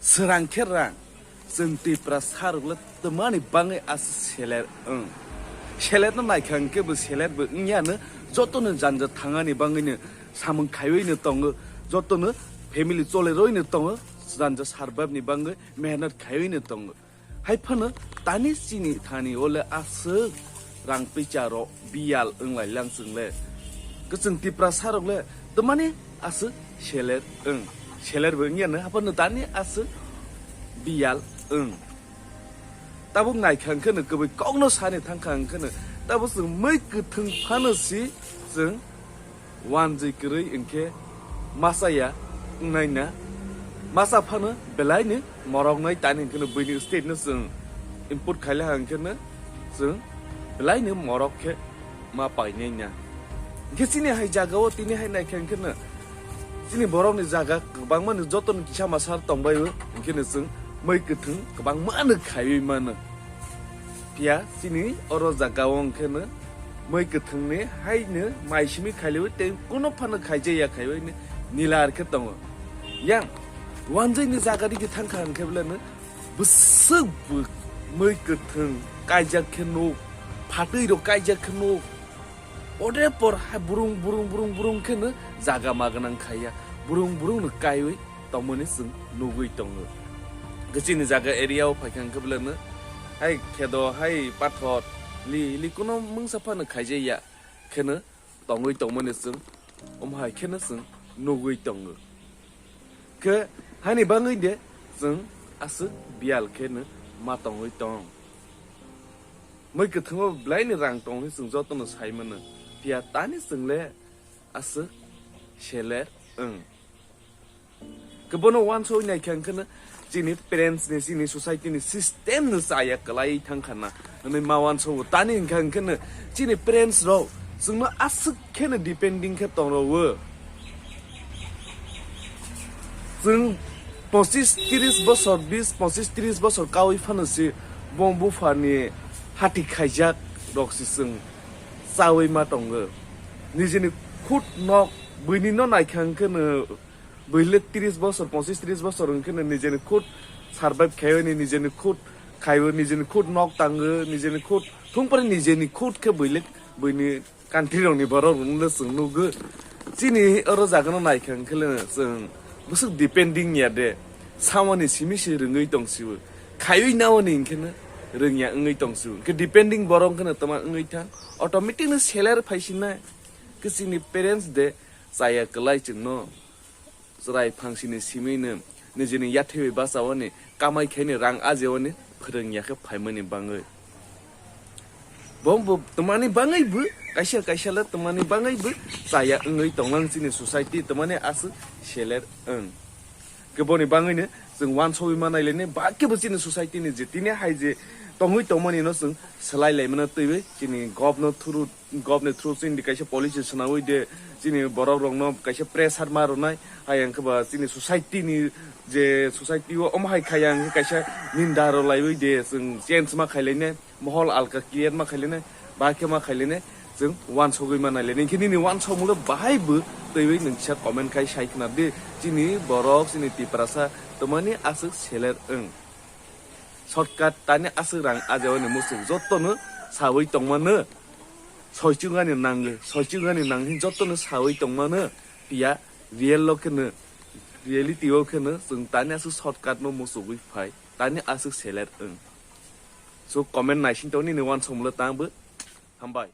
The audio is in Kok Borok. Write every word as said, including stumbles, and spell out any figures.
Srang khe rang, chwng Tiprasa rok le twmani bangwi aswk seler wng. Seler no naikha hwnkhe bo seler bo wngya no, joto no janja thangani bangwi no samung khaiwi no tongo, joto no family cholerwi no tongo, janja survive ni bangwi mehnat khaiwi no tongo. Hai phano tani chini thani ole aswk rang picha rok biyal wng lai lang chwng le. Kwchwng Tiprasa rok le twmani aswk seler wng. Seler bo wngya no, haphano tani aswk biyal wng. Tabuk naikha hwnkhe no, kwbwi kokno sani thangkha hwnkhe no, tabuk chwng mui kwthwng phano si chwng wanjwi kwrwi hwnkhe masa ya wngnai na. Masa phano belai ni morok nai tani hwnkhe no, buini state no chwng import khaile ha hwnkhe no, chwng belai ni morok khe ma painai na. Hwnkhe chini hai jaga o tini hai naikha hwnkhe no, chini borok ni jaga kwbangma ni joto ni kisa masa tongbai o, hwnkhe no chwng mui kwthwng kwbangma no khaiwi mano. Phiya chini oro jaga o hwnkhe no mui kwthwng ni hai no mai simi khailiwi tei kuno phano khaijaya khaiwi no nila ar khe tongo. Yang wanjwi ni jaga digi thangkha hwnkhe bwle no bwswk bo mui kwthwng kaijak khe nuk, phatwi rok kaijak khe nuk. Ode por hai burung, burung, burung, burung khe no jaga ma gwnang khaiya. Burung, burung no kaiwi tongmani chwng nugwi tongo. Gachini jaga area o phaikha hwnkhe bwle no hai khedo, hai pathor, li, li kuno mungsa phano khaijaya kheno tongwi tongmani chwng omo hai kheno chwng nugwi tongo. Khe haini bangwi de chwng aswk biyal kheno ma tongwi tong. Mui kwthwngo belaini rang tong hwnwi chwng jotono sai mano. Phiya tani chwng le aswk seler wng. Khe bono uansugwi naikha hwnkhe no chini parents ni, chini society ni system no chaya kwlai thangkha na hwnwi ma uansugo. Tani hwnkha hwnkhe no chini parents rok chwngno aswk kheno depending khe tongrwo. Chwng pochis tris bosor, bis, pochis tris bosor kaui phano se bo buphani hati khaijak rok se chwng chaui ma tongo. Nijini khut nok buini no naikha hwnkhe no, buile tris bosor, pochis tris bosor hwnkhe no nijini khut survive khaiwi ni, nijini khut khaiwi, nijini khut nok tango, nijini khut thungpari, nijini khut khe buile buini country rokni borok rokno chwng nukgo. Chini oro jagano naikha hwnkhe le chwng bwswk depending ya de, samani simi se rwngwi tong sibo, khaiwi naoni hwnkhe no rwngya wngwi tong sibo. Hwnkhe depending borok hwnkhe no tama wngwi thang, automatic no seler phaisinai. Hwnkhe chini parents de chaya kwlai chwngno. Chwrai phangsini simino nijini yathaiwi bachaoni, kamai khaini rang ajeoni phwrwngya khe phaimani bangwi. Bo, bo twmani bangwi bo kaisa kaisa le twmani bangwi bo chaya wngwi tonglang chini society, twmani aswk seler wng. Khe boni bangwino chwng uansugwi ma nailaini, ba khe bo chini society ni je tini hai je tongwi tongmani no chwng swlai laimano twiwi chini govno through, govni through chini kaisa policy swnawi de, chini borok rokno kaisa pressure ma rwnai, hai hwnkhe ba chini society ni je society o omo hai khaiya hwnkhe kaisa ninda rw laiwi de, chwng change ma khailainai, mohol alka clear ma khailainai, ba khe ma khailainai, chwng uansugwi ma nailainai. Hwnkhe nini uansukmung le bahai bo twiwi nwng kisa comment khai sai khna di, chini borok, chini Tiprasa twmani aswk seler wng. Shortcut tani aswk rang ajaoni muchung jotono sawi tongmano. Soichungani nango, soichungani nangwi jotono sawi tongmano. Piya real lo kheno, reality o kheno chwng tani aswk shortcut no muchugwi phai, tani aswk seler wng. So comment naising tong nini uansukmung le tangbo. Hambai.